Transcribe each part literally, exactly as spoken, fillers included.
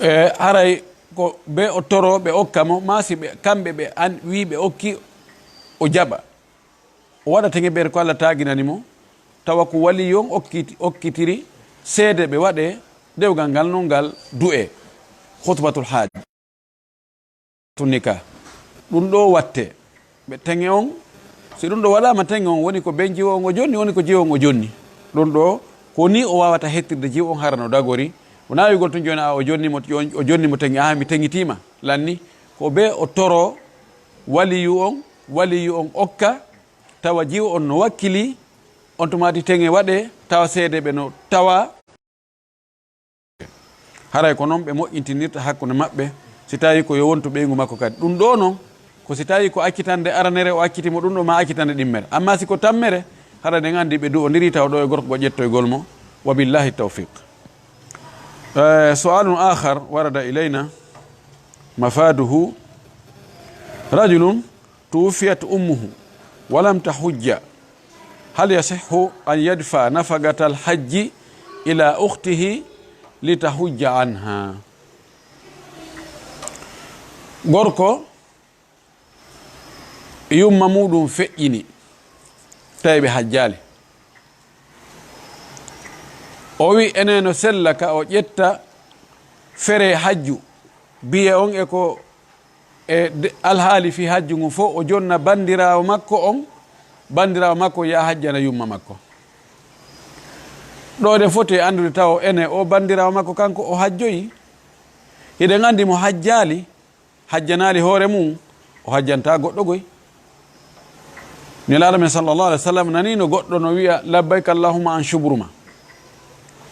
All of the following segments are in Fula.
E haray ko be o toro ɓe okka mo, maa si ɓe, kamɓe ɓe an, wii ɓe okki, o jaɓa. O waɗa teŋe ɓeere ko Allah taaginani mo, tawa ko waliyu on okkiti-, okkitiri seede ɓe waɗe dewgal ngal non ngal du'e. Khutbatul haaja. Tunnika. Ɗum ɗo watte. Ɓe teŋe on, si ɗum ɗo waɗaama teŋe on, woni ko ben jiwo on o jonni, woni ko jiwo on o jonni. Ɗum ɗo, ko ni o waawata hettirde jiwo on hara no dagori. O naawigol tun jooni, a o jonni mo, o jonni mo teŋe, a mi teŋitiima, lanni. Ko be o toro waliyu on, waliyu on okka, tawa jiwo on no wakkili, on tumaati teŋe waɗe, tawa seede ɓe no tawa. Haray ko non ɓe moƴƴintinirta hakkunde maɓɓe, si tawi ko yo wontu ɓeyngu makko kadi. Ɗum ɗo non, ko si tawi ko accitande aranere o acciti mo ɗum ɗo, ma accitande ɗimmere. Amma si ko tammere, haray ɗen anndi ɓe du'ondiri tawa ɗo e gorko go ƴettoygol mo. Wa billahi tawfiq. Eh, su'alun akhar warada ilayna mafaduhu. Rajulun توفيت أمه ولم تحج، هل يصح أن يدفع نفقة الحج إلى أخته لتحج عنها؟ Gorko, yumma muɗum feƴƴini, tawi ɓe hajjaali. O wi ene no sella ka o ƴetta fere hajju, biye on e ko e de-, alhaali fii hajju ngun fof, o jonna banndiraawo makko on, banndiraawo makko yaa hajjana yumma makko. Ɗo ɗen foti e anndude taw ene o banndiraawo makko kanko o hajjoyi. Hiɗen anndi mo hajjaali, hajjanaali hoore mum, o hajjantaa goɗɗo goy. Nelaaɗo men sallallahu alaihi wasallam nani no goɗɗo no wi'a, "Labbayka Allahumma an shubruma."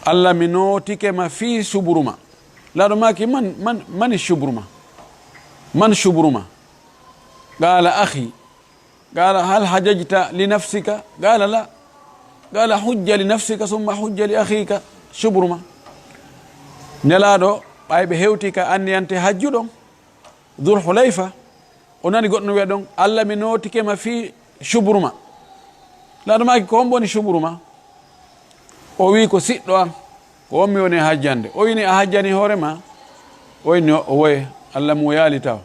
"Allah, mi nootike ma fii shubruma." Laaɗo maaki, "Man, man, mani shubruma? Man shubruma?" Qala, "Akhi." Qala, "Hal hajajta li nafsika?" Qala, "La." Qala, "Hujja li nafsika, summa hujja li akhika." Shubruma. Nelaaɗo, ɓay ɓe hewti ka anniyante hajju ɗon, Dhul Hulayfa, o nani goɗɗo no wi'a ɗon, "Allah, mi nootike ma fii shubruma." Laaɗo maaki, "Ko hombo woni shubruma?" O wi'i, "Ko siɗɗo an, ko on mi woni e hajjande." O wi'i, "A hajjani hoore ma?" O wi'i, "O woye, Allah mo yaali taw."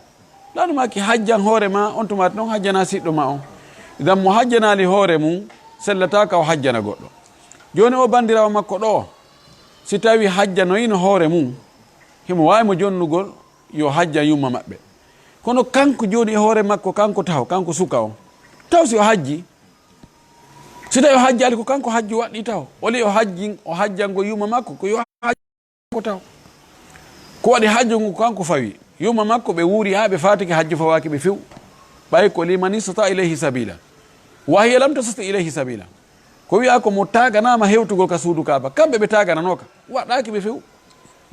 Laaɗo maaki, "Hajjan hoore ma, on tumaati non hajjana siɗɗo ma on." Idan mo hajjanaali hoore mum, sellataa ka o hajjana goɗɗo. Jooni o banndiraawo makko ɗo, si tawi hajjanoyino hoore mum, himo waawi mo jonnugol, yo hajja yumma maɓɓe. Kono kanko jooni e hoore makko, kanko taw, kanko suka on. Taw si o hajji, si tawi o hajjaali ko kanko hajju waɗɗi taw. Oli o hajji, o hajjango yumma makko, ko yo hajju ko taw. Ko waɗi hajju ngu ko kanko fawi. Yumma makko ɓe wuuri haa ɓe faatike hajju fawaaki ɓe few. Ɓay ko liman istata ilayhi sabila. Wa hiya lam tastati ilayhi sabila. Ko wi'a ko mo taaganaama hewtugol ka suudu Kaaba. Kamɓe ɓe taagananooka. Waɗaaki ɓe few.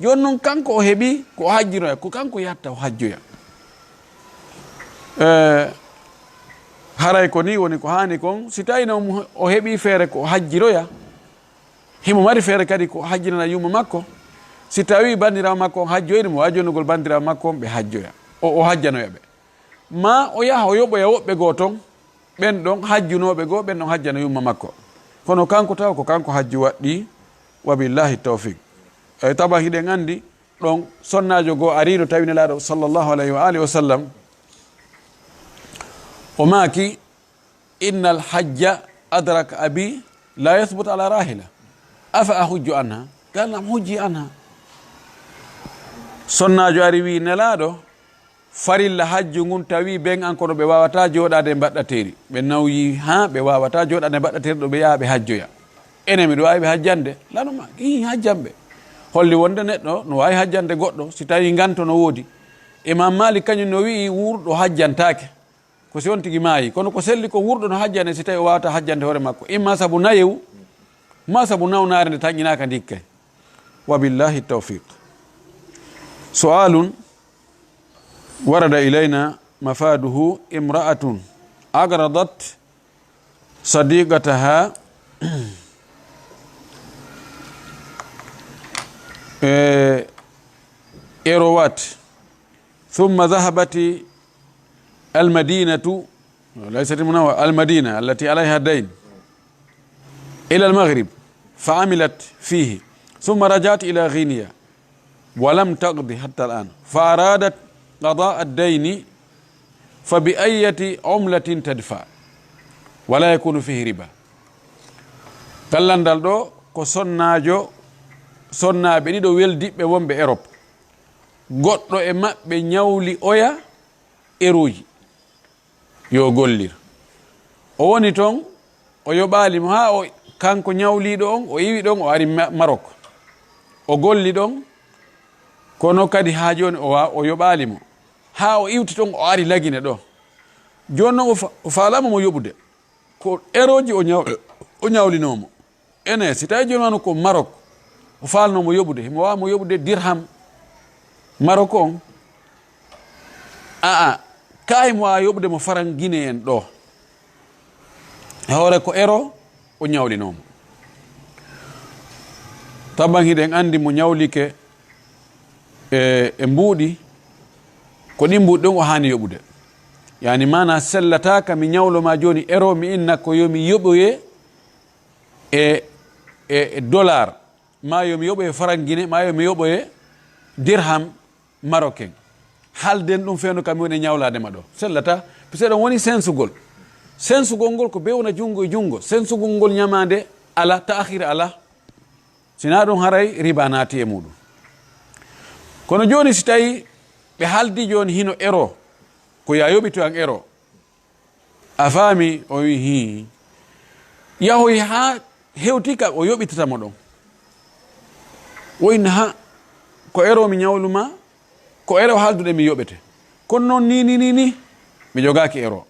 Jooni non kanko o heɓi ko o hajjinoya, ko kanko yatta o hajjoya. Eh, haray ko ni woni ko haani kon, si tawi no mo o heɓi feere ko o hajjiroya, himo mari feere kadi ko o hajjinana yumma makko, si tawi banndiraawo makko on hajjoyni mo, waawi jonnugol banndiraawo makko on ɓe hajjoya, o, o hajjanoya ɓe. Ma o yaha o yoɓoya woɓɓe goo ton, ɓen ɗon hajjunooɓe goo, ɓen ɗon hajjana yumma makko. Kono kanko taw ko kanko hajju waɗɗi, wa billahi tawfiq. E taban hiɗen anndi ɗon sonnaajo goo ariino tawi Nelaaɗo sallallahu alayhi wa alihi wa sallam, o maaki, "Innal hajja adraka abi la yathbut ala rahila. Afa ahujju anha?" Qala, "Na'am, hujji anha." Sonnaajo ari wi'i, "Nelaaɗo, farilla hajju ngun tawi ben an kono ɓe waawataa jooɗaade e mbaɗɗateeri. Ɓe nawyi haa ɓe waawataa jooɗaade e mbaɗɗateeri ɗo ɓe yaha ɓe hajjoya. Enen miɗo waawi ɓe hajjande?" Laaɗo maaki, "Hii, hajjan ɓe." Holli wonde neɗɗo no waawi hajjande goɗɗo si tawi nganto no woodi. Imam Malik kañum no wi'i wuurɗo hajjantaake. Ko si on tigi maayi. Kono ko selli ko wuurɗo no hajjane si tawi o waawataa hajjande hoore makko. Imma sabu nayewu, ma sabu nawnaare nde tanƴinaaka ndikke. Wa billahi tawfiq. Su'alun warada ilayna mafaduhu imra'atun agradat sadiqataha, eh, erowat ثم ذهبت المدينة، ليست المنورة، المدينة التي عليها دين، إلى المغرب فعملت فيه، ثم رجعت إلى غينيا ولم تقض حتى الآن، فأرادت قضاء الدين، فبأية عملة تدفع ولا يكون فيه ربا؟ Kallandal ɗo ko sonnaajo, sonnaaɓe ɗiɗo weldiɓɓe wonɓe Erop. Goɗɗo e maɓɓe ñawli oya erooji yo gollir. O woni toon, o yoɓaali mo haa o, kanko ñawliiɗo on, o iwi ɗon, o ari Ma-, Marok. O golli ɗon, kono kadi haa jooni o wa-, o yoɓaali mo. Haa o iwti toon, o ari Lagine ɗo. Jooni noon o fa-, o faalaama mo yoɓude. Ko erooji o ñaw-, o ñawlinoo mo. Ene, si tawi jooni wano ko Marok, o faalnoo mo yoɓude, himo waawa mo yoɓude dirham Marok on. Aa, kaa himo waawa yoɓude mo faran Gine en ɗo. E hoore ko ero o ñawlinoo mo. Taban hiɗen anndi mo ñawlike e, e mbuuɗi, ko ɗin mbuuɗi ɗon o haani yoɓude. Yani maana sellataa ka mi ñawlo ma jooni ero, mi inna ko yo mi yoɓoye e, e, e dollar, maa yo mi yoɓoye faran Gine, maa yo mi yoɓoye dirham marocain. Haalden ɗum fewndo kam mi woni e ñawlaade ma ɗo. Sellataa, puisque ɗon woni sensugol. Sensugol ngol ko bewna junngo e junngo. Sensugol ngol ñamaande ala, ta'khir ala. Sinaa ɗum haray riba naati e muuɗum. Kono jooni si tawi ɓe haaldi jooni hino ero, ko yo a yoɓitoyan ero. A faami? O wi, "Hii." Yahoyi haa hewti ka o yoɓitata mo ɗon. O inna, "Ha, ko ero mi ñawlu ma, ko ero haalduɗen mi yoɓete. Kono noon ni, ni, ni, ni, mi jogaaki ero.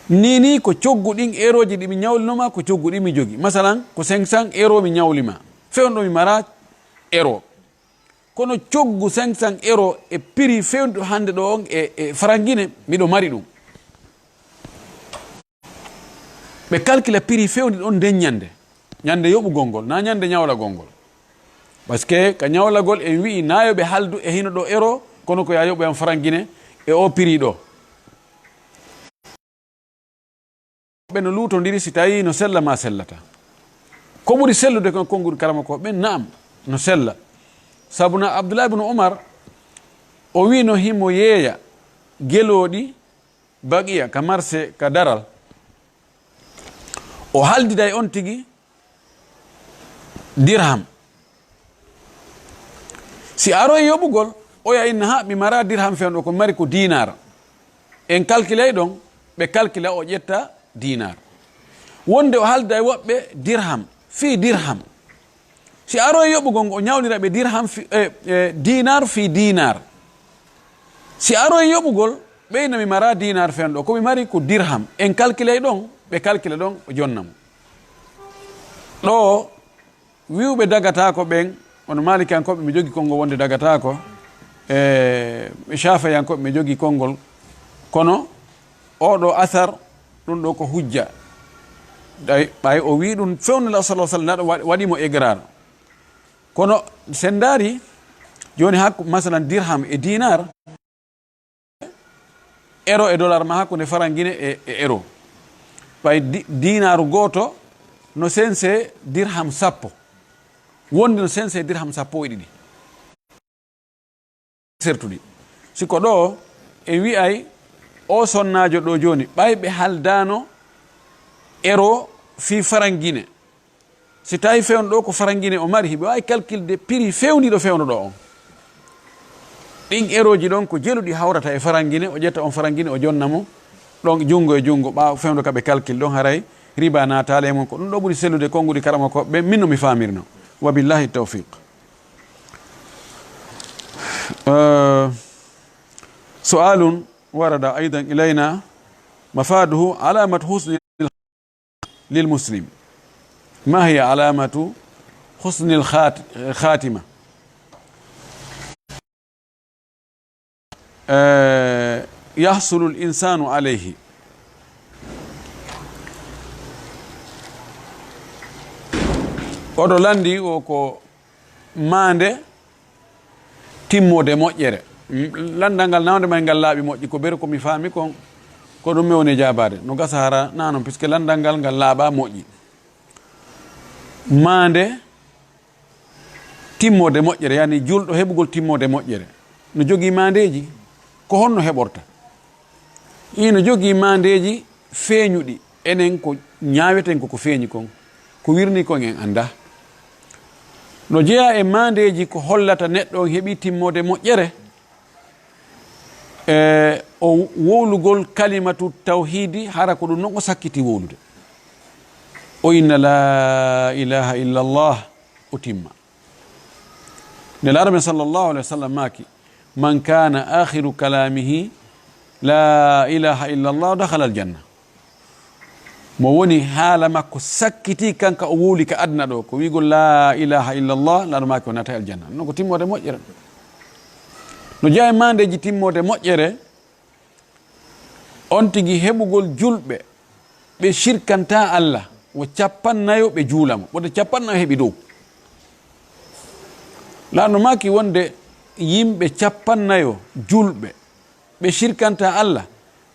Ni, ni, ko coggu ɗin erooji ɗi mi ñawlino ma, ko coggu ɗin mi jogi. Masalan, ko cinq cents ero mi ñawli ma. Fewndo mi mara ero." Kono coggu cinq cents ero e prix fewndu hannde ɗo on e, e faran Gine, miɗo mari ɗum. Ɓe calcula prix fewndi ɗon nden ñande. Ñande yoɓugol ngol, na ñande ñawlagol ngol. Parce que ka ñawlagol en wi'i na yo ɓe haldu e hino ɗo ero, kono ko ya yoɓoyan faran Gine e o prix ɗo. Ɓe no luutondiri si tawi no sella ma sellata. Ko ɓuri sellude kon konguɗi karamoko ɓen, naam, no sella. Sabu na Abdullah ibn Umar, o wi no himo yeeya gelooɗi Baqiya ka marché ka daral. O haldiday on tigi dirham. Si aroy yoɓugol, oya inna, "Ha, mi mara dirham fewndo, ko mari ko dinar." En calculay ɗon, ɓe calcula, o ƴetta dinar. Wonde o haalda e woɓɓe dirham, fii dirham. Si aroy yoɓugol, o ñawnira ɓe dirham fi-, e, e, dinar fii dinar. Si aroy yoɓugol, ɓeyna mi mara dinar fewndo, ko mi mari ko dirham. En calculay ɗon, ɓe calcula ɗon, o jonna mo. Ɗo wi'uɓe dagataako ɓen, ono Maalikiyankooɓe, mi jogi konngol wonde dagataako, e Shaafiyankooɓe, mi jogi konngol. Kono oɗo asar, ɗum ɗo ko hujja. Ɗay, ɓay o wi ɗum fewndo la sallallahu alaihi wasallam, naɗo wa-, waɗi mo iqrar. Kono sen ndaari, jooni hakku, masalan, dirham e dinar, euro e dollar ma hakkunde faran Gine e, e euro. Ɓay di-, dinaru gooto no sense dirham sappo. Wonde no sense dirham sappo e ɗiɗi. Sertuɗi. Si ko ɗo en wi'ay o sonnaajo ɗo jooni, ɓay ɓe haldaano euro fii faran Gine. Si tawi fewndo ɗo ko faran Gine o mari, hiɓe waawi calculde prix fewndiiɗo fewndo ɗo on. Ɗin erooji ɗon ko jeluɗi hawrata e faran Gine, o ƴetta on faran Gine, o jonna mo ɗon junngo e junngo, ɓaawo fewndo ka ɓe calcul ɗon, haray riba naataali e mum. Ko ɗum ɗo ɓuri sellude konguɗi karamoko ɓe, min no mi faamirno. Wa billahi tawfiq. آه، سؤال ورد أيضا إلينا مفاده علامة حسن للمسلم. ما هي علامة حسن الخات-، الخاتمة؟ آه، يحصل الإنسان عليه. Oɗo lanndi o ko maande timmoode moƴƴere. M-, lanndal ngal nawde may ngal laaɓi moƴƴi, ko bere ko mi faami kon, ko ɗum mi woni jaabaade. No gasa hara na non, puisque lanndal ngal ngal laaɓa moƴƴi. Maande Timmoode moƴƴere, yani juulɗo heɓugol timmoode moƴƴere, no jogii maandeeji. Ko honno heɓorta? Ino jogii maandeeji feeñuɗi. Enen ko ñaaweten ko ko feeñi kon, ko wirnii kon en anndaa. No jeyaa e maandeeji ko hollata neɗɗo on heɓii timmoode moƴƴere, e o wowlugol kalimatu tawhiidi, hara ko ɗum non o sakkiti wowlude. O inna laa ilaaha illallah, o timma. Nelaaɗo men sallallahu alaihi wasallam maaki, "Man kana akhiru kalamihi la ilaha illa Allah dakhala al janna." Mo woni haala makko sakkiti kanka o wowli ka aduna ɗo, ko wi'gol la ilaha illa Allah, Nelaaɗo maaki o naata aljanna. No ko timmoode moƴƴere. No jeyaa e maandeeji timmoode moƴƴere, on tigi heɓugol julɓe ɓe shirkantaa Allah, wo cappannayo ɓe juula mo, ɓoɗe cappannayo heɓi dow. Nelaaɗo maaki wonde yimɓe cappannayo julɓe ɓe shirkantaa Allah,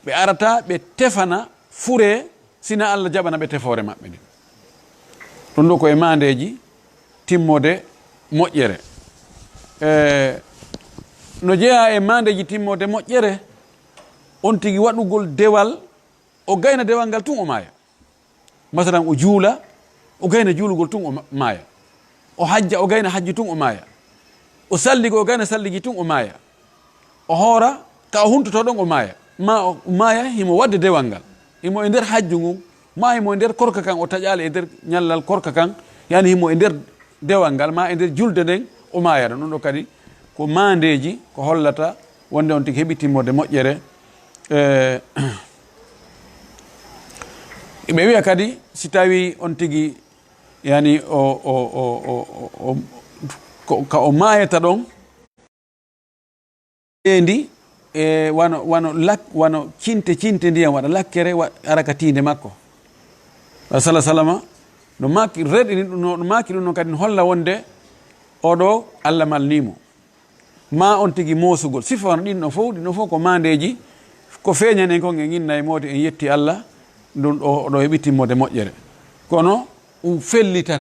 ɓe arata ɓe tefana furee, sina Allah jaɓana ɓe tefoore maɓɓe nden. Ɗum ɗo ko e maandeeji timmoode moƴƴere. E, no jeyaa e maandeeji timmoode moƴƴere, on tigi waɗugol dewal, o gayna dewal ngal tun o maaya. Masalan, o juula, o gayna juulugol tun o ma-, maaya. O hajja, o gayna hajju tun o maaya. O salligo, o gayna salligi tun o maaya. O hoora, ka o huntotoo ɗon o maaya. Ma o maaya himo waɗde dewal ngal. Himo e nder hajju ngun, ma himo e nder korka kan, o taƴaali e nder ñallal korka kan, yani himo e nder dewal ngal, ma e nder julde nden o maaya ɗon. Ɗum ɗo kadi ko maandeeji ko hollata wonde on tigi heɓi timmoode moƴƴere. E, ɓe wi'a kadi, si tawi on tigi, yani, o, o, o, o, o, o, ko, ka o maayata ɗon, ɓeendi, e, wano, wano lak-, wano cinte, cinte ndiyam waɗa lakkere, wa-, ara ka tiinde makko. Wa sala salama, no maaki, reɗini ɗum, no, no maaki ɗum non kadi no holla wonde oɗo Allah malnii mo. Ma on tigi moosugol. Sifa wano ɗin ɗon fof, ɗin ɗon fof ko maandeeji, ko feeñani en kon en inna e moode, en yetti Allah, ɗum ɗo, ɗo heɓi timmoode moƴƴere. Kono ɗum fellitan.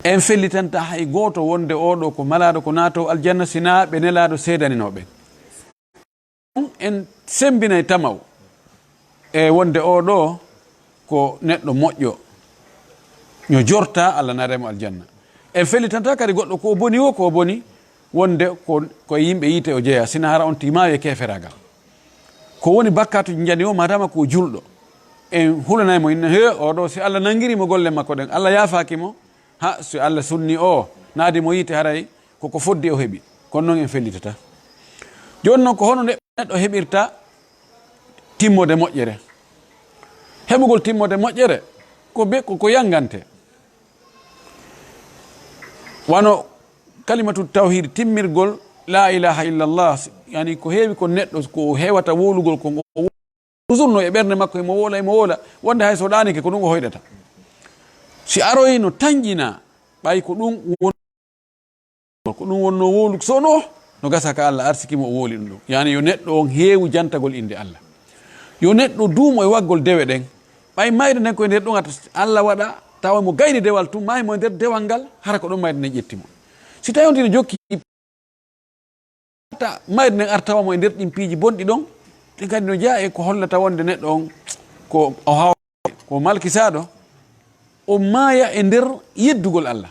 En fellitanta hay gooto wonde oɗo ko malaaɗo ko naatoo aljanna, sinaa ɓe Nelaaɗo seedaninoo ɓen. En semmbinay tamaw e wonde oɗo ko neɗɗo moƴƴo, ño jorta Allah naatay mo aljanna. En fellitanta kadi goɗɗo ko o boni o, ko o boni, wonde ko, ko e yimɓe yiite o jeyaa, sinaa hara on tigi maayi e keeferaagal. Ko woni bakkaatuji njani o, maadaama ko o julɗo, en hulanay mo inna, he, oɗo, si Allah nanngiri mo golle makko ɗen, Allah yaafaaki mo, ha, si Allah sunni o, naadi mo yiite, haray koko fodde o heɓi. Kono non en fellitata. Jooni non, ko hono ne-, neɗɗo heɓirta timmoode moƴƴere? Heɓugol timmoode moƴƴere ko be, ko, ko yanngante. Wano kalimatu tawhid, timmirgol la ilaha illallah, yani ko heewi ko neɗɗo ko heewata wowlugol ko ngo toujours no e ɓernde makko, emo wowla, emo wowla, wonde hay so ɗaanike ko ɗum o hoyɗata. Si aroyi no tanƴina, ɓay ko ɗum won, ko ɗum wonno wowlude, so no, no gasa ka Allah arsiki mo o wowli ɗum ɗon. Yani yo neɗɗo on heewu jantagol innde Allah. Yo neɗɗo duumo e waggol dewe ɗen. Ɓay mayde nden ko e nder ɗum ata Allah waɗa, tawa mo gayni dewal tun, maayi mo e nder dewal ngal, hara ko ɗon mayde nden ƴetti mo. Si tawi on tino jokki ta mayde nden artawa mo e nder ɗin piiji bonɗi ɗon, ɗin kadi no jeyaa e ko hollata wonde neɗɗo on ko o haw-, ko malkisaaɗo, o maaya e nder yeddugol Allah,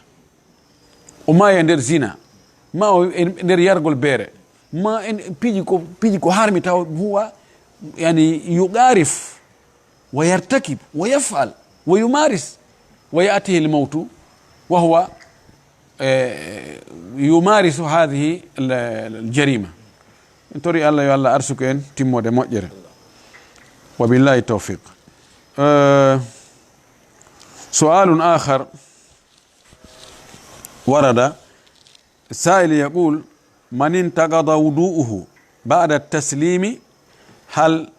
o maaya e nder zina, ma o e nder yargol beere, ma en piiji ko, piiji ko harmi taw huwa, yani, yuqarif. ويرتكب ويفعل ويمارس ويأتيه الموت وهو, eh, يمارس هذه ال-, الجريمة. En tori Allah, yo Allah arsuku en timmoode moƴƴere. وبالله التوفيق. Eh, سؤال آخر ورد. السائل يقول: من انتقض وضوءه بعد التسليم، هل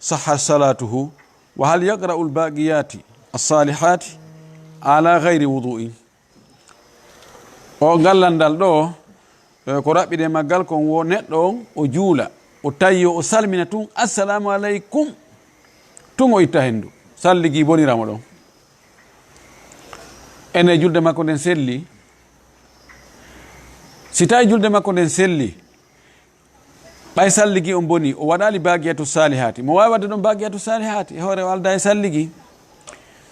صحت صلاته؟ وهل يقرأ الباقيات الصالحات على غير وضوء؟ O ngal lanndal ɗo, eh, ko raɓɓiɗe maggal kon wo neɗɗo on, o juula, o tayyo, o salmina tun, "Assalamu aleykum." Tun o itta henndu, salligi bonira mo ɗon. Ene julde makko nden selli. Si tawi julde makko nden selli, ɓay salligi on boni, o waɗali baqiyatu salihaati. Mo waawi waɗde ɗon baqiyatu salihaati, e hoore o alda e salligi.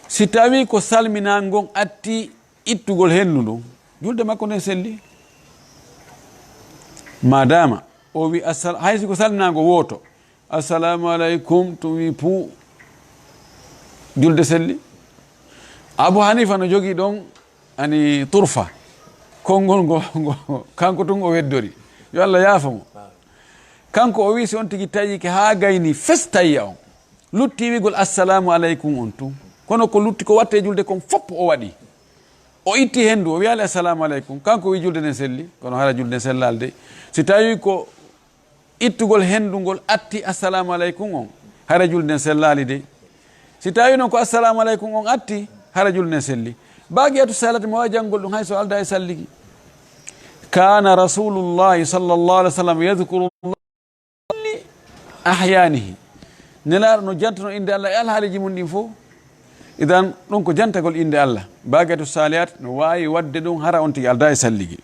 Si tawi ko salminaa ngon atti ittugol hendu ndun, julde makko nden selli. Madama o wi assal-, hay si ko salminaango wooto, "Assalamu alaikum," tun wi puu, julde selli. Abu Hanifa no jogii ɗon ani turfa. Konngol ngo, ngo, kanko tun o weddori. Yo Allah yaafo mo. Kanko o wi si on tigi taƴike haa gayni fes tayya on. Lutti wi'gol "Assalamu alaikum" on tun. Kono ko lutti ko watte julde kon fop o waɗi. O itti hendu, o wi'ali "Assalamu alaikum." Kanko wi julde nden selli, kono hara julde nden sellaali de. Si tawi ko ittugol hendu ngol atti "Assalamu alaikum" on, hara julde nden sellaali de. Si tawi non ko "Assalamu alaikum" on atti, hara julde nden selli. Baqiyatu salati mo waawi janngol ɗum hay so alda e salligi. Kana Rasulullahi sallallahu alaihi wasallam yadhkuru kulli ahyanihi. Nelaaɗo no jantano innde Allah e alhaaliji mum ɗin fof. Idan, ɗum ko jantagol innde Allah. Baqiyatu salihat no waawi waɗde ɗum hara on tigi aldaa e salligi.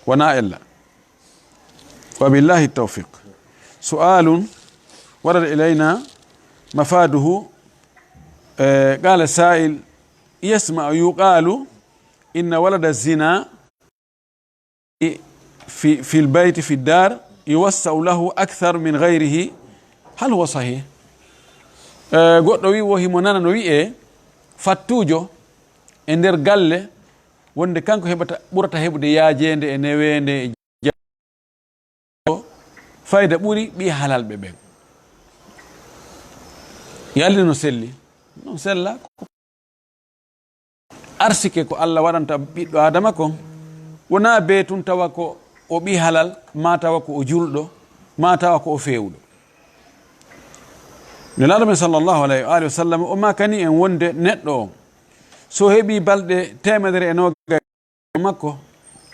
Wonaa ella. Wa billahi tawfiq. Su'alun warada ilayna mafaduhu, eh, qala sa'il, yasma'u yuqalu inna walada zina fi, fil bayti fi dar yuwassa'u lahu akthar min ghayrihi. Hal huwa sahih? Eh, goɗɗo wi wo himo nana no wi'e fattuujo e nder galle wonde kanko heɓata, ɓurata heɓude yaajeende e neweende e ja-, fayda ɓuri ɓi halalɓe ɓen. Yalli no selli? No sella. Arsike ko Allah waɗanta ɓiɗɗo Adama kon, wonaa bee tun tawa ko o ɓii halal, maa tawa ko o julɗo, maa tawa ko o feewuɗo. Nelaaɗo men sallallahu alayhi wa alihi wa sallam, o maakani en wonde neɗɗo on, so heɓii balɗe teemedere e noogay makko,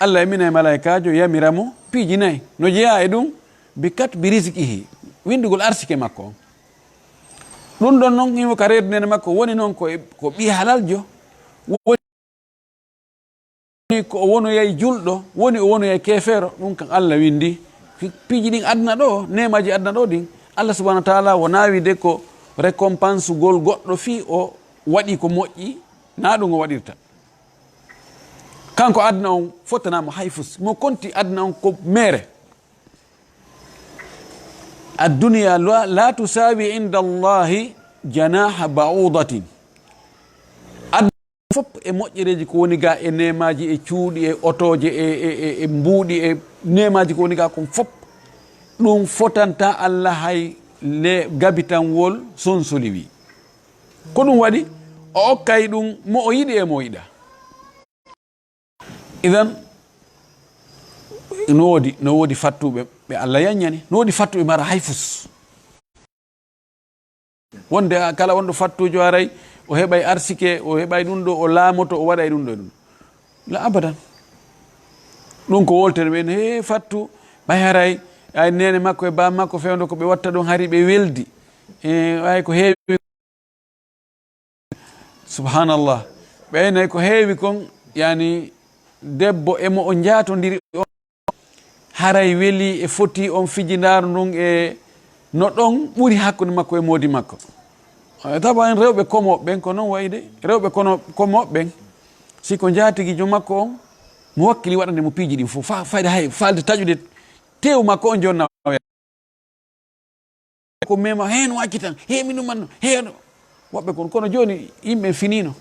Allah e mina e malaykaajo yamira mo piiji nayi. No jeyaa e ɗum, bi katbi rizqihi, winndugol arsike makko on. Ɗum ɗon non, himo ka reedu nene makko, woni non ko e, ko ɓii halaljo, woni ko o wonoyay julɗo, woni o wonoyay keefeero, ɗum kan Allah winndi. Fi-, piiji ɗin aduna ɗo, neemaaji aduna ɗo ɗin, Allah subhanahu wa taala wonaa wiide ko récompense gol goɗɗo fii o waɗi ko moƴƴi, naa ɗum o waɗirta. Kanko aduna on fottanaamo hay fus, mo konti aduna on ko meere. Addunya la, la tusawi inda Allahi janaha ba'udatin. Aduna fop e moƴƴereeji ko woni ga e neemaaji e cuuɗi e otooje e, e, e, e mbuuɗi e neemaaji ko woni ga kon fop, ɗum fotanta Allah hay le gabitanwol sonsoliwi. Ko ɗum waɗi o okkay ɗum mo o yiɗi e mo o yiɗa. Idan, no woodi, no woodi fattuɓe ɓe Allah yanñani, no woodi fattuɓe mara hay fus. Wonde a, kala wonɗo fattujo haray, o heɓay arsike, o heɓay ɗum ɗo, o laamoto, o waɗay ɗum ɗo e ɗum. La abadan. Ɗum ko woltere ɓen, he fattu, ɓay haray, ay nene makko e ba makko fewndo ko ɓe watta ɗum hari ɓe weldi. E, ay ko heewi. Subhanallah. Ɓeynay ko heewi kon, yani, debbo e mo o njaatondiri on, haray weli e foti on fijindaaru ndun e no ɗon ɓuri hakkunde makko e moodi makko. Eh, tawa en rewɓe komooɓe ɓen ko non wayi de. Rewɓe kono, komooɓe ɓen, si ko njaatigijo makko on, mo wakkili waɗande mo piiji ɗin fof, fa-, fayda hay, falde taƴude teewu makko on jonna. Ko mema heen waccitan, he minu man, heen. Woɓɓe kon, kono jooni yimɓe finino.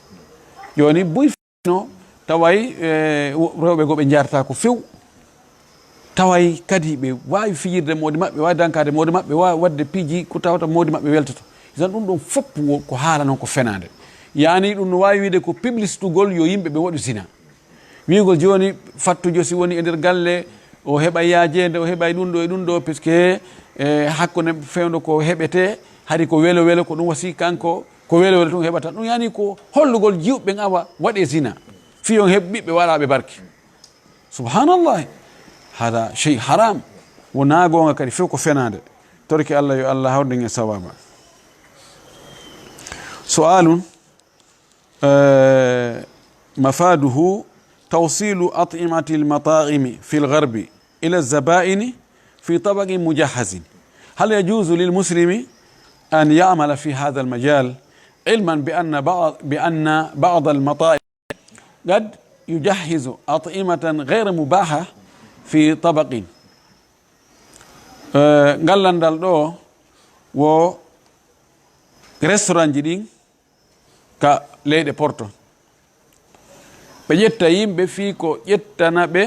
Jooni buy finino, taway, eh, wo-, rewɓe go ɓe njarta ko few. Taway kadi ɓe waawi fijirde moodi maɓɓe, waawi dankaade moodi maɓɓe, waawi waɗde piiji ko tawata moodi maɓɓe weltoto. Isan ɗum ɗum fof wo-, ko haala noon ko fenaande. Yani ɗum no waawi wiide ko publicitugol yo yimɓe ɓe waɗu zina. Wiigol jooni fattujo si woni e nder galle, o heɓay yaajeende, o heɓay ɗum ɗo e ɗum ɗo, puisque, eh, hakkunde fewndo ko heɓete, hari ko welo welo, ko ɗum wasi kanko, ko welo welo tun heɓata. Ɗum yani ko hollugol jiwɓe ɓen awa waɗe zina. Fii on heɓ ɓiɓɓe waɗaaɓe barke. Subhanallah. Hada shay haram. Wonaa goonga kadi, few ko fenaande. Torki Allah yo Allah hawrden e sawaba. Su'alun, eh, مفاده توصيل أطعمة المطاعم في الغرب إلى الزبائن في طبق مجهز. هل يجوز للمسلم أن يعمل في هذا المجال، علما بأن بعض، بأن بعض المطاعم قد يجهز أطعمة غير مباحة في طبق؟ Eh, ngal landal ɗo wo restaurant ji ɗin ka leyɗe Porto. Ɓe ƴetta yimɓe fii ko ƴettana ɓe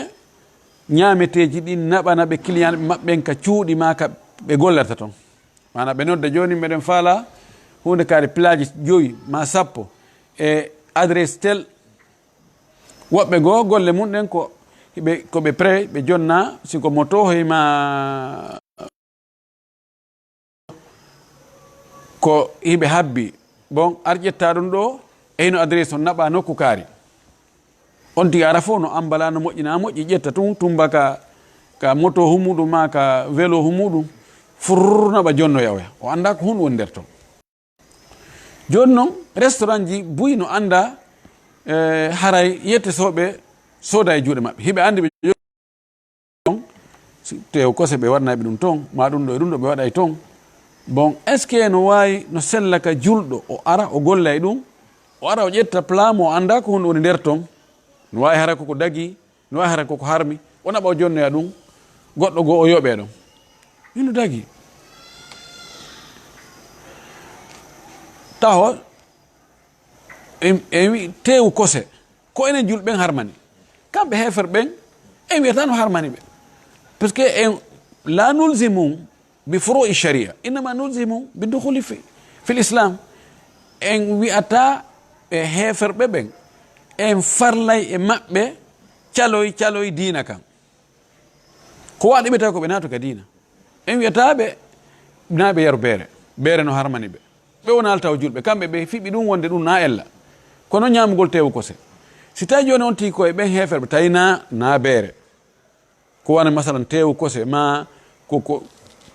ñaameteeji ɗin, naɓana ɓe client maɓɓen ka cuuɗi maa ka ɓe gollata ton. Maana ɓe nodda, "Jooni meɗen faalaa huunde kaari pilaaji joyi maa sappo e adresse tel." Woɓɓe goo golle mun ɗen ko ɓe, ko ɓe prêt, ɓe jonna, si ko moto hoy maa ko hiɓe habbi. Bon, ar ƴetta ɗum ɗo, e hino adresse on naɓa nokku kaari. On tigi ara fof no ambala, no moƴƴina, moƴƴi, ƴetta tun, tumba ka, ka moto humuɗum maa ka vélo humuɗum, furr naɓa jonnoya oya. O annda ko hun woni nder ton. Jooni non, restaurant ji buy no annda, eh, haray yette soɓe sooda e juuɗe maɓɓe. Hiɓe anndi ɓe on, si teew kose ɓe waɗanay ɓe ɗum ton, maa ɗum ɗo e ɗum ɗo ɓe waɗay ton. Bon, est-ce que no waawi, no sella ka julɗo, o ara, o golla e ɗum, o ara, o ƴetta plat mo, o annda ko honɗum woni nder ton? No waawi hara koko dagi, no waawi hara koko harmi, o naɓa o jonnoya ɗum, goɗɗo goo o yoɓe ɗon. Hino dagi. Taho, en, en wi teewu kose, ko enen julɓe ɓen harmani. Kamɓe heefer ɓen, en wiyata no harmani ɓe. Parce que en, la nulzimum bi furu'i sharia, innama nulzimum bi dukhuli fi, fil islam. En wiyata ɓe heeferɓe ɓen, en farlay e maɓɓe caloy, caloy diina kan. Ko waɗi ɓe tawi ko ɓe naatu ka diina. En wiyata ɓe, na ɓe yaru beere. Beere no harmani ɓe. Ɓe wona altaw julɓe. Kamɓe ɓe fiɓi ɗum wonde ɗum na ella. Kono ñaamugol teewu kose. Si tawi jooni on tigi ko e ɓen heeferɓe, tawi na, na beere. Ko wano masalan teewu kose, ma ko, ko,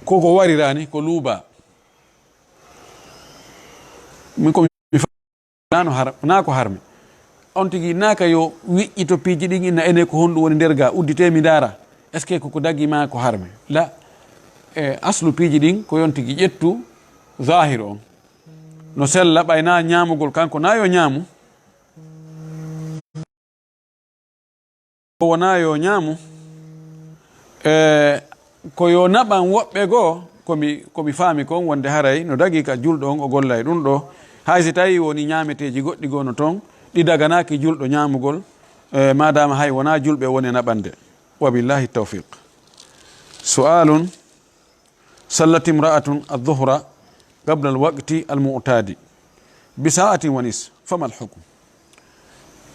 ko, ko warirani, ko luuba. Min ko mi fa-, na no har-, na ko harmi. On tigi naaka yo wiƴƴito piiji ɗin, inna ene ko honɗum woni nder ga, uddite mi ndaara. Est-ce que ko ko dagi ma ko harmi? La. E aslu piiji ɗin ko yon tigi ƴettu zahiru on. No sella ɓay na ñaamugol kanko na yo ñaamu. O wona yo ñaamu. E, ko yo naɓan woɓɓe goo, ko mi, ko mi faami kon wonde haray no dagi ka julɗo on o golla e ɗum ɗo. Hay si tawi woni ñaameteeji goɗɗi goo no ton, ɗi daganaaki julɗo ñaamugol, e, maadaama hay wona julɓe woni e naɓande. Wa billahi tawfiq. Su'aalun. Sallat imra'atun adh-dhuhra qabla al-waqti al-mu'tadi bi sa'atin wa nisf, fama al-hukm?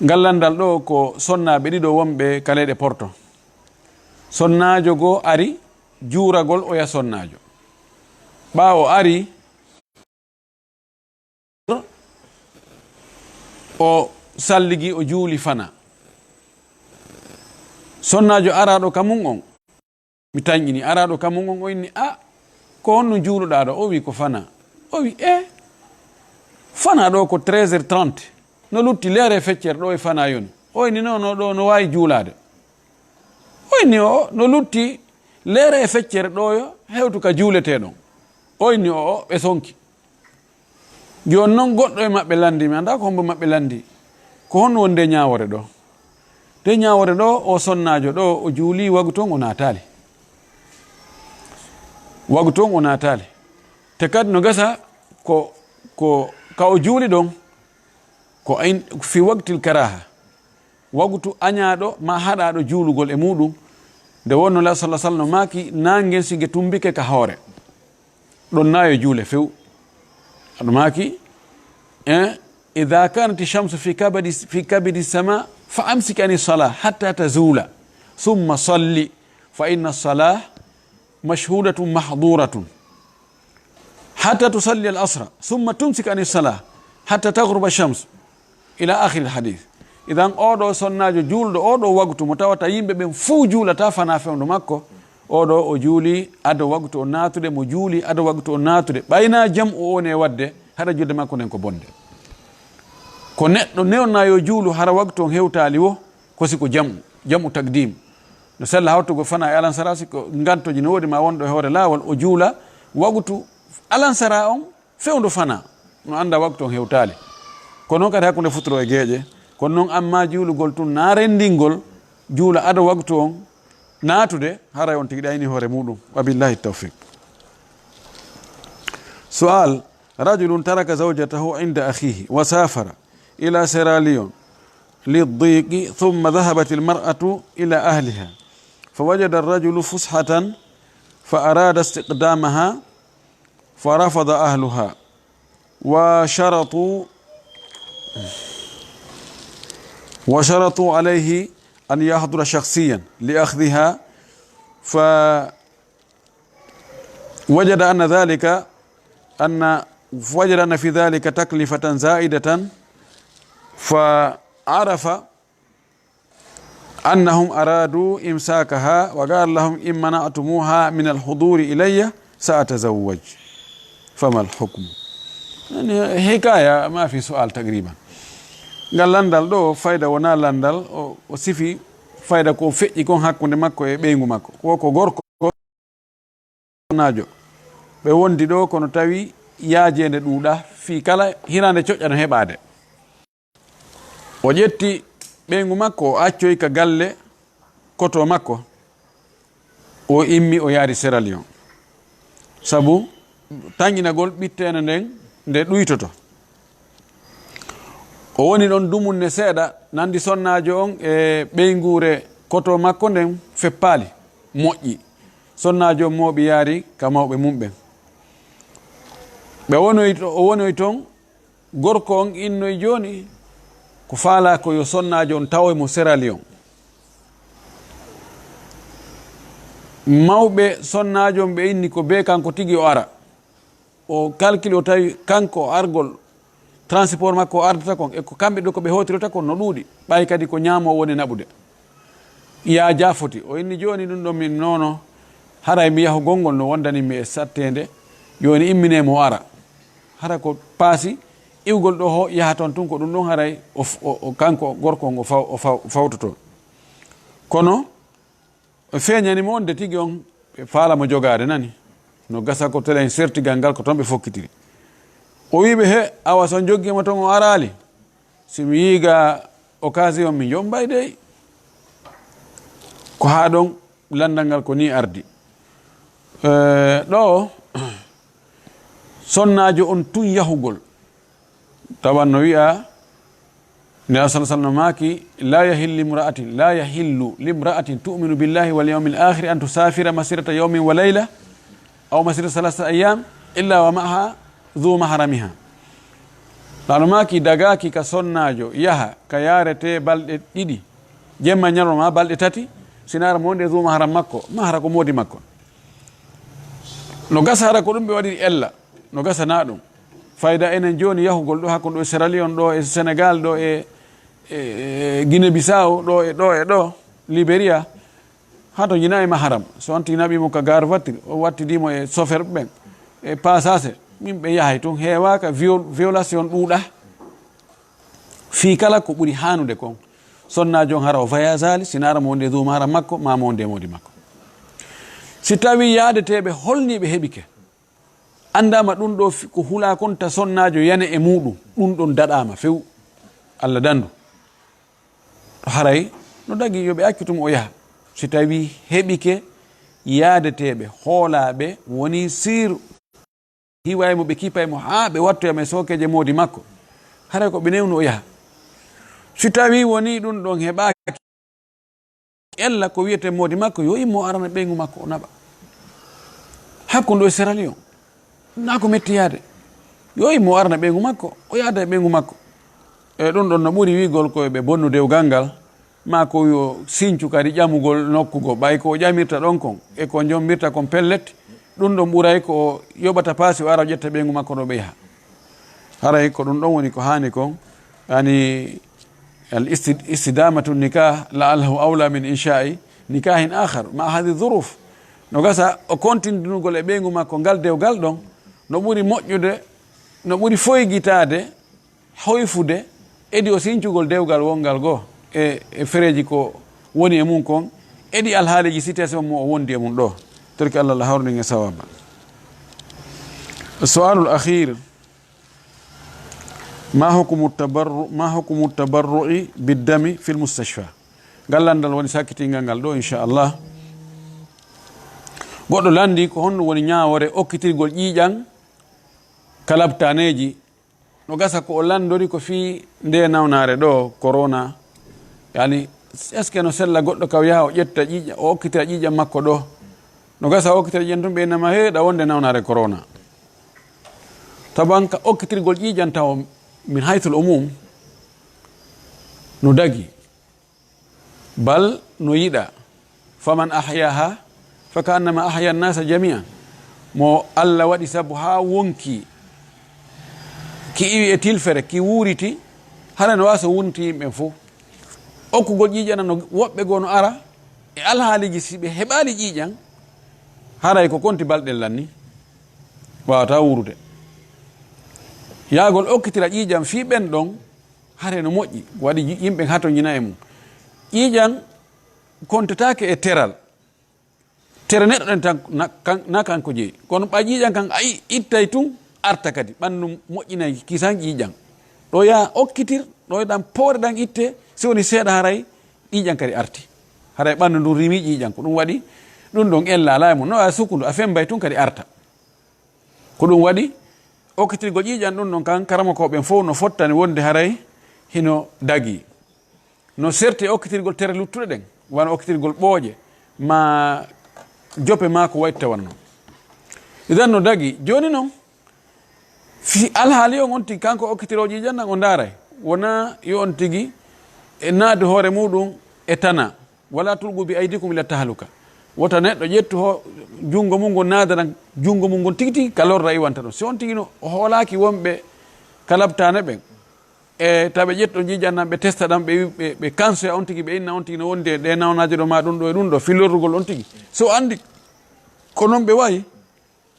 Ngal landal ɗo ko sonnaaɓe ɗiɗo wonɓe ka leyɗe Porto. Sonnaajo goo ari juuragol oya sonnaajo. Ɓaawo ari, o salligi, o juuli fana. Sonnaajo araaɗo ka mun on, mi tanƴini, araaɗo ka mun on, o inni, "A, ko honno juuluɗaa ɗo?" O wi, "Ko fana." O wi, "E, fana ɗo ko treize heures trente. No lutti leere feccere ɗo e fana yoni." O inni, "No, no, ɗo no waawi juulaade." O inni, "O, no lutti leere e feccere ɗo yo hewtu ka juuletee ɗon." O inni, "O, o, ɓe sonki." Jooni non goɗɗo e maɓɓe lanndi mi, anndaa ko hombo maɓɓe lanndi. Ko honno woni nde ñaawore ɗo? Nde ñaawore ɗo, o sonnaajo ɗo, o juuli wagu ton o naataali. Wagu ton o naataali. Te kadi no gasa ko, ko, ka o juuli ɗon, ko ayn-, fi waqtil karaha. Wagutu añaaɗo ma haɗaaɗo juulugol e muuɗum, nde wonno la sallallahu alaihi wasallam maaki, naange ngen si nge tumbike ka hoore, ɗon na yo juule few. Aɗo maaki, eh, "Idha kanat shamsu fi kabadi, fi kabidi sama, fa amsik ani salah hatta tazula, thumma salli, fa inna salah mashhudatun mahduratun." Hatta tusalli al asra, thumma tumsik ani salah, hatta taghruba shams, ila akhiri al hadith. Idan, oɗo sonnaajo juulɗo oɗo waktu mo tawata yimɓe ɓen fuu juulata fana fewndo makko, oɗo o juuli ado waktu o naatude, mo juuli ado waktu o naatude, ɓayna jam o woni e wadde, haɗa julde makko nden ko bonde. Ko neɗɗo newna yo juulu hara waktu on hewtaali wo, ko si ko jam'u, jam'u takdim. No sella hawtugol fana e alansara, si ko ngantooji no woodi ma wonɗo e hoore laawol, o juula waktu alansara on fewndo fana, no annda waktu on hewtaali. Ko noon kadi hakkunde futuro e geeƴe. Kono noon amma juulugol tun naa renndingol, juula ado waktu on naatude, haray on tigi ɗayni hoore muɗum. Wa billahi tawfiq. سؤال: رجل ترك زوجته عند أخيه وسافر إلى سيراليون للضيق، ثم ذهبت المرأة إلى أهلها، فوجد الرجل فسحة فأراد استقدامها، فرفض أهلها وشرطوا وشرطوا عليه أن يحضر شخصيا لأخذها، ف وجد أن ذلك، أن، وجد أن في ذلك تكلفة زائدة، فعرف أنهم أرادوا إمساكها، وقال لهم: "إن منعتموها من الحضور إلي سأتزوج، فما الحكم؟" يعني، حكاية ما في سؤال تقريبا. Ngal lanndal ɗo, fayda wonaa lanndal, o, o sifi fayda ko feƴƴi kon hakkunde makko e ɓeyngu makko. Ko, ko gorko naajo. Ɓe wondi ɗo, kono tawi yaajeende ɗuuɗa, fii kala hiraande coƴƴa no heɓaade. O ƴetti ɓeyngu makko, o accoyi ka galle koto makko. O immi, o yaari Sierra Leone. Sabu tanƴinagol ɓitteende nden nde ɗuytoto. O woni ɗon dumunne seeɗa, nandi sonnaajo on e ɓeynguure koto makko nden feppaali, moƴƴi. Sonnaajo on mooɓi yaari ka mawɓe mum ɓen. Ɓe wonoy to, o wonoy ton, gorko on innoy jooni ko faalaa ko yo sonnaajo on tawoy mo Sierra Leone. Mawɓe sonnaajo on ɓe inni ko bee kanko tigi o ara. O calcule, o tawi kanko o argol transport makko o ardata kon, e ko kamɓe ɗo ko ɓe hootirta kon no ɗuuɗi, ɓay kadi ko ñaamo o woni naɓude. Yaa jaafoti, o inni jooni ɗum ɗon min noono, haray mi yahugol ngol no wondani mi e satteende, jooni immine mo ara. Hara ko paasi, iwgol ɗo ho yaha ton tun ko ɗum ɗon haray o f-, o, o kanko gorko on o faw-, o faw-, o fawtoto. Kono o feeñani mo on de tigi on, ɓe faala mo jogaade nani. No gasa ko telen sertigal ngal ko ton ɓe fokkitiri. O wi'i ɓe, "He, awa so on joggi mo ton o araali. Si mi yiiga occasion mi jombay dey." Ko haa ɗon lanndal ngal ko ni ardi. Eh, ɗo sonnaajo on tun yahugol. Tawan no wi'a, Nela sallallahu alaihi wasallam maaki, "La yahillu limra'atin, la yahillu limra'atin tu'minu billahi wal yawmil akhir an tusafira masirata yawmin wa layla, aw masirata thalathata ayyam, illa wa ma'aha dhu mahramiha." Laalo maaki, dagaaki ka sonnaajo yaha ka yaarete balɗe ɗiɗi, jemma ñalawma balɗe tati, sinaara mo wonde dhu mahram makko, mahra ko moodi makko. No gasa hara ko ɗum ɓe waɗiri ella, no gasa na ɗum. Fayda enen jooni yahugol ɗo, hakkunde ɗo e Sierra Leone, ɗo e Sénégal, ɗo e, e, e Guinée Bissau, ɗo e, ɗo e ɗo, Liberia, haa to jina e maharam. So wanti naɓi mo ka gare voiture, o wattidi mo e chauffeur ɓen, e passager, min ɓe yahay tun, heewaaka viol-, violation ɗuuɗa. Fii kala ko ɓuri haanude kon, sonnaajo on hara o voyageaali, sinaara mo wonde dhu mahram makko, maa mo wonde moodi makko. Si tawii yaadeteeɓe holniiɓe heɓike, anndaama ɗum ɗo fi-, ko hulaa kon ta sonnaajo yane e muuɗum, ɗum ɗon daɗaama few. Allah dandu. To haray no dagi yo ɓe accu tun o yaha. Si tawii heɓike yaadeteeɓe hoolaaɓe wonii siir hiway mo, ɓe kipay mo haa ɓe wattoya mo e sookeeje moodi makko. Haray ko ɓe newnu o yaha. Si tawii wonii ɗum ɗon heɓaaki, ella ko wiyete moodi makko, yo immo arana ɓeyngu makko o naɓa. Hakkunde o e Sierra Leone. Naa ko metti yaade. Yo immo arana ɓeyngu makko, o yaada e ɓeyngu makko. E ɗum ɗon no ɓuri wiigol ko ɓe bonnu dewgal ngal, maa ko yo sincu kadi ƴamugol nokku go, ɓay ko o ƴamirta ɗon kon, e ko jombirta kon pellet, ɗum ɗon ɓuray ko o yoɓata paasi o ara o ƴetta ɓeyngu makko ɗo ɓe yaha. Haray ko ɗum ɗon woni ko haani kon, yani al isti-, istidamatu nikah la'allahu awla min insha'i nikahin akhar ma hadi dhuruf. No gasa o kontintinugol e ɓeyngu makko ngal dewgal ɗon, no ɓuri moƴƴude, no ɓuri foygitaade, hoyfude, edi o sincugol dewgal wongal goo e, e fereeji ko woni e mum kon, edi alhaaliiji situation mo o wondi e mum ɗo. Torki Allah, Allah hawrundin e sawaba. Su'alul akhir, ma hukumu tabarru-, ma hukumu tabarru'i biddami fil mustashfa? Ngal landal woni sakkitingal ngal ɗo, inchallah. Goɗɗo landi ko honno woni ñaawore okkitirgol ƴiiƴan ka labtaneeji. No gasa ko o landori ko fii nde nawnaare ɗo, corona. Yani, est-ce que no sella goɗɗo ka yaha o ƴetta ƴiiƴan, o okkitira ƴiiƴan makko ɗo? No gasa o okkitira ƴiiƴan tun, ɓe innama heeɗa wonde nawnaare corona. Taban ka okkitirgol ƴiiƴan taw min haythul umum no dagi. Bal no yiɗa. Faman ahyaha fa ka annama ahya nnasa jami'an. Mo Allah waɗi sabu haa wonki, ki iwi e tilfere, ki wuuriti, hara no waasa wonti yimɓe fof. Okkugol ƴiiƴan no woɓɓe goo no ara e alhaaliji, si ɓe heɓaali ƴiiƴan, haray ko konti balɗe lanni, wawata wuurude. Yaagol okkitira ƴiiƴan fii ɓen ɗon, hare no moƴƴi, waɗi yi-, yimɓe hatonjina e mum. Ƴiiƴan kontetaake e teral. Tere neɗɗo ɗen tan na, kan, na kanko jeyi. Kono ɓay ƴiiƴan kan a i-, ittay tun, arta kadi. Ɓanndu moƴƴinay kisan ƴiiƴan. Ɗo yaa okkitir, ɗo ɗan poore ɗan itte, si woni seeɗa haray ƴiiƴan kadi arti. Haray ɓanndu ndun rimi ƴiiƴan. Ko ɗum waɗi ɗum ɗon ella alaa e mum. No a sukundu, a fembay tun kadi arta. Ko ɗum waɗi, okkitirgol ƴiiƴan ɗum ɗon kan, karamokooɓe ɓen fof no fottani wonde haray hino dagii. No serti e okkitirgol tere luttuɗe ɗen, wano okkitirgol ɓooƴe, ma jope ma ko wayitta wano non. Idan no dagii. Jooni non, fii alhaali on on tigi, kanko okkitiroowo ƴiiƴan ɗan o ndaaray. Wonaa yo on tigi e naadu hoore muɗum e tana. Wala tulqu bi aydikum ila tahaluka. Wota neɗɗo ƴettu ho-, junngo mum ngon naada tan, junngo mum ngon tigi tigi ka lorra iwanta ɗon. Si on tigi no o hoolaaki wonɓe ka labtaane ɓen, e tawa ɓe ƴetta ƴiiƴan ɗan, ɓe testa ɗan, ɓe, ɓe, ɓe kansoya on tigi, ɓe inna on tigi no wondi e ɗe nawnaaje ɗo, ma ɗum ɗo e ɗum ɗo, fii lorrugol on tigi. Si o anndi ko non ɓe wayi,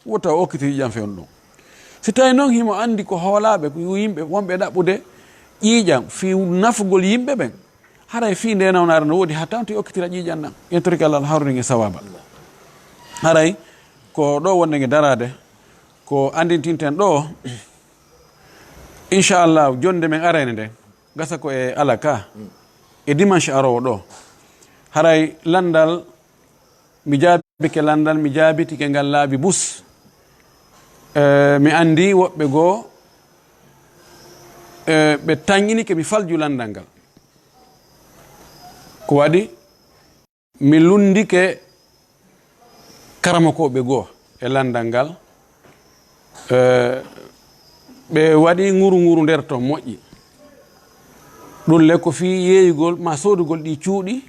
wota o okkiti ƴiiƴan fewndo ɗum. Si tawi non himo anndi ko hoolaaɓe, ko yimɓe wonɓe ɗaɓɓude ƴiiƴan fii nafugol yimɓe ɓen, haray fii nde nawnaare no woodi haa tawti okkitira ƴiiƴan ɗan. En torike Allah, Allah hawrinin e sawaaba. Haray ko ɗo wonde nge daraade, ko anndintinten ɗo, inchallah, jonnde men arayne nden, gasa ko e alaka, e dimanche aroowo ɗo. Haray lanndal Mi jaabike lanndal, mi jaabitike ngal laabi bus. Eh, mi anndi woɓɓe goo, eh, ɓe tanƴinike mi falju lanndal ngal. Ko waɗi, mi lunndike karamokooɓe goo e lanndal ngal. Eh, ɓe waɗi ŋuru-ŋuru nder ton moƴƴi. Ɗum le ko fii yeeyugol maa soodugol ɗi cuuɗi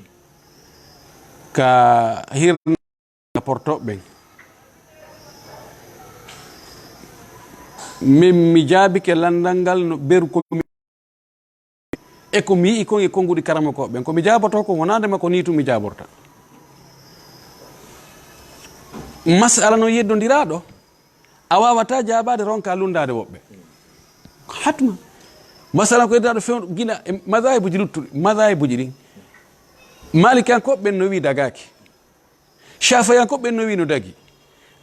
ka hirna portooɓe ɓen. Min mi jaabike lanndal ngal no beru ko mi e ko mi yi'i kon e konnguɗi karamokooɓe ɓen. Ko mi jaabotoo kon, wonaande ma ko nii tun mi jaaborta. Masala no yeddondiraaɗo, a waawataa jaabaade, ronkaa lunndaade woɓɓe. Hatma. Masala ko yeddondiraaɗo few-, gila e madaahibuuji luttuɗi, madaahibuuji ɗin. Maalikiyankooɓe ɓen no wi'i dagaaki. Shafiyankooɓe ɓen no wi'i no dagi.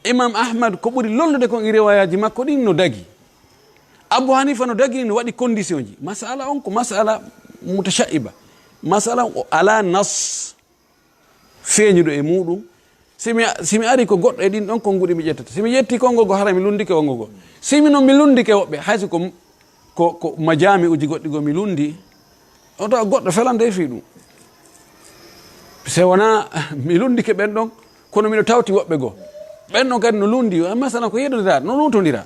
Imam Ahmad, ko ɓuri lollude kon e riwayaaji makko ɗin, no dagi. Abu Hanifa no dagi, no waɗi condition ji. Masala on ko masala mutasha'iba. Masala on o alaa nas feeñuɗo e muɗum. Si mi, si mi ari ko goɗɗo e ɗin ɗon konnguɗi mi ƴettata. Si mi ƴetti konngol goo, hara mi lunndike konngol goo. Si mi non mi lunndike woɓɓe, hay so ko ko, ko majaami'uuji goɗɗi goo mi lunndii, on tawa goɗɗo felande e fii ɗum. Se wonaa mi lunndike ɓen ɗon, kono miɗo tawti woɓɓe goo. Ɓen ɗon kadi no lunndii, masalan ko yeddondiraa, no luutondiraa.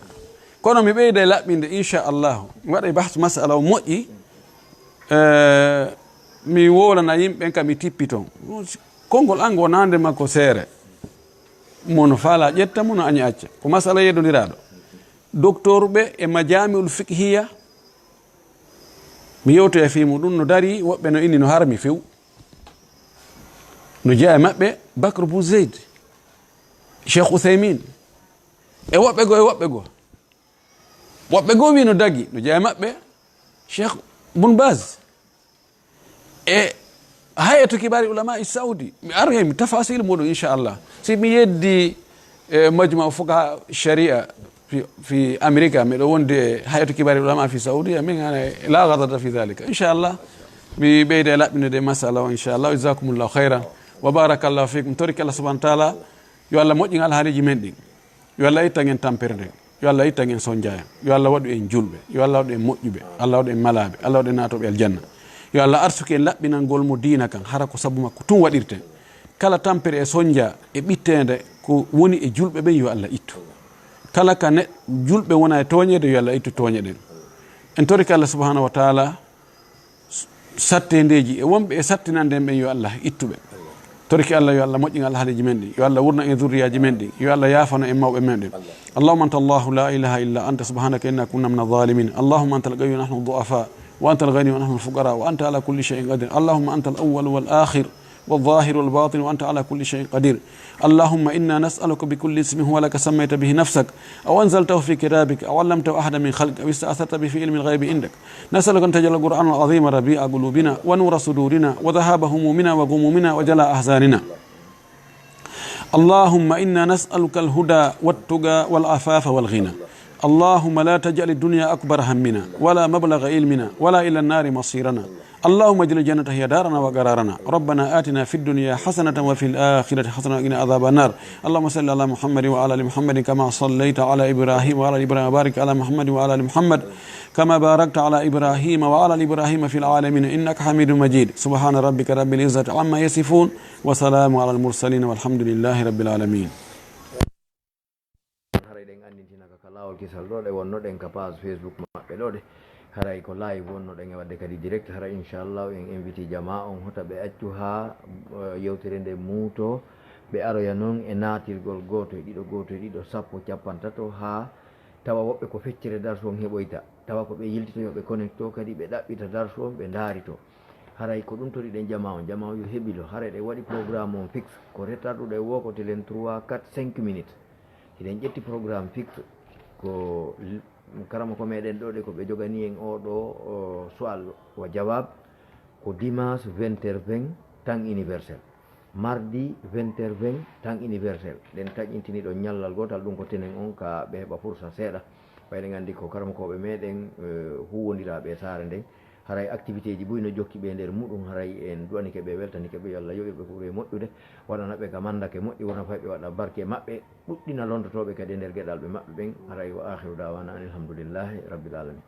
Kono mi ɓeyday laɓɓinde, inchallahu. Mi waɗay bahsu masala o moƴƴi, eh, mi wowlana yimɓe ɓen, ka mi tippiton. Konngol an ngol naande makko seere. Mo no faalaa ƴetta, mo no añi acca. Ko masala yeddondiraaɗo. Doktorɓe e majaami'ul fiqhiya, mi yewtoya fii muɗum, no darii, woɓɓe no inni no harmi few. No jeyaa e maɓɓe Bakr Bun Zayd, Cheikh Uthaymin, e woɓɓe goo, e woɓɓe goo. Woɓɓe goo wi'i no dagi, no jeyaa e maɓɓe Cheikh Bun Baz e hay'atu kibari ulama e Saudi. Mi argay mi tafasil muɗum, inchallah, si mi yeddi e majma fuqaha sharia fi, fi America, miɗo wondi e hay'atu kibari ulama fi Saudi, amin ana la gadata fi dhalika, inchallah. Mi ɓeyda e laɓɓinude masala o, inchallah. Jazakumullahu khairan wa barakallahu fikum. Toriki Allah subhanahu wa taala, yo Allah moƴƴin alhaaliji men ɗin. Yo Allah ittan en tampere nden. Yo Allah ittan en sonjaayan. Yo Allah waɗu en julɓe. Yo Allah waɗu en moƴƴuɓe. Allah waɗu en malaaɓe. Allah waɗu en naatooɓe aljanna. Yo Allah arsuku en laɓɓinangol mo diina kan, hara ko sabu makko tun waɗirten. Kala tampere e sonja e ɓitteende ko woni e julɓe ɓen, yo Allah ittu. Kala ka ne, julɓe wona e tooñeede, yo Allah ittu tooñe ɗen. En torike Allah subhanahu wa taala, sattendeeji e wonɓe e sattinande en ɓen, yo Allah ittuɓe. Toriki Allah, yo Allah moƴƴin alhaaliiji men ɗin, yo Allah wurna en zurriyaaji men ɗin, yo Allah yaafano en mawɓe men ɗin. اللهم أنت الله لا إله إلا أنت سبحانك إنا كنا من الظالمين. اللهم أنت القوي ونحن الضعفاء، وأنت الغني ونحن الفقراء، وأنت على كل شيء قدير. اللهم أنت الأول والآخر والظاهر والباطن، وأنت على كل شيء قدير. اللهم إنا نسألك بكل اسم هو لك سميت به نفسك، أو أنزلته في كتابك، أو علمته أحدا من خلقك، أو استأثرت به في علم الغيب عندك، نسألك أن تجعل القرآن العظيم ربيع قلوبنا ونور صدورنا وذهاب همومنا وغمومنا وجلاء أحزاننا. اللهم إنا نسألك الهدى والتقى والعفاف والغنى. اللهم لا تجعل الدنيا أكبر همنا ولا مبلغ علمنا ولا إلى النار مصيرنا. اللهم اجعل الجنة هي دارنا وقرارنا. ربنا آتنا في الدنيا حسنة وفي الآخرة حسنة وقنا عذاب النار. اللهم صل على محمد وعلى آل محمد كما صليت على إبراهيم وعلى آل إبراهيم وبارك على محمد وعلى آل محمد كما باركت على إبراهيم وعلى آل إبراهيم في العالمين إنك حميد مجيد. سبحان ربك رب العزة عما يصفون. وسلام على المرسلين والحمد لله رب العالمين. Haray ɗen anndintinaka ka laawol kisal ɗo ɗe wonnoɗen ka page Facebook maɓɓe ɗo ɗe. Haray ko live wonnoɗen e waɗde kadi direct. Haray inchallah en inviti jamaa on hota ɓe accu haa, eh, yewtere nde muuto. Ɓe aroya noon e naatirgol gooto e ɗiɗo, gooto e ɗiɗo, sappo, capantato, haa tawa woɓɓe ko feccere darsu on heɓoyta. Tawa ko ɓe yiltitoyoo, ɓe connecto kadi ɓe ɗaɓɓita darsu on, ɓe ndaarito. Haray ko ɗum toriɗen jamaa on. Jamaa on yo heɓilo. Haray ɗe waɗi programme on fixe. Ko retarduɗo e wo ko telen trois, quatre, cinq minutes. Hiɗen ƴetti programme fixe ko l-, karama ko meɗen ɗo ɗe ko ɓe jogani en o ɗo, o, sual wa jawab ko dimanche vingt heures vingt, temps universel. Mardi vingt heures vingt, temps universel. Ɗen taƴintini ɗo ñallal gootal, ɗum ko tenen on ka ɓe heɓa fursa seeɗa. Ɓay ɗen anndi ko karamokooɓe meɗen, eh, huwwondiraaɓe e saare nden. Haray activité ji buy no jokki ɓe nder muɗum, haray en du'anike ɓe, weltanike ɓe, yo Allah yoɓir ɓe ko ɓuri e moƴƴude, waɗana ɓe ka mandake moƴƴi, wona fay ɓe waɗa barke maɓɓe, ɗuɗɗina londotooɓe kadi e nder geɗalɓe maɓɓe ɓen. Haray wa akhiru da'wana anil hamdulillahi rabbil alamin.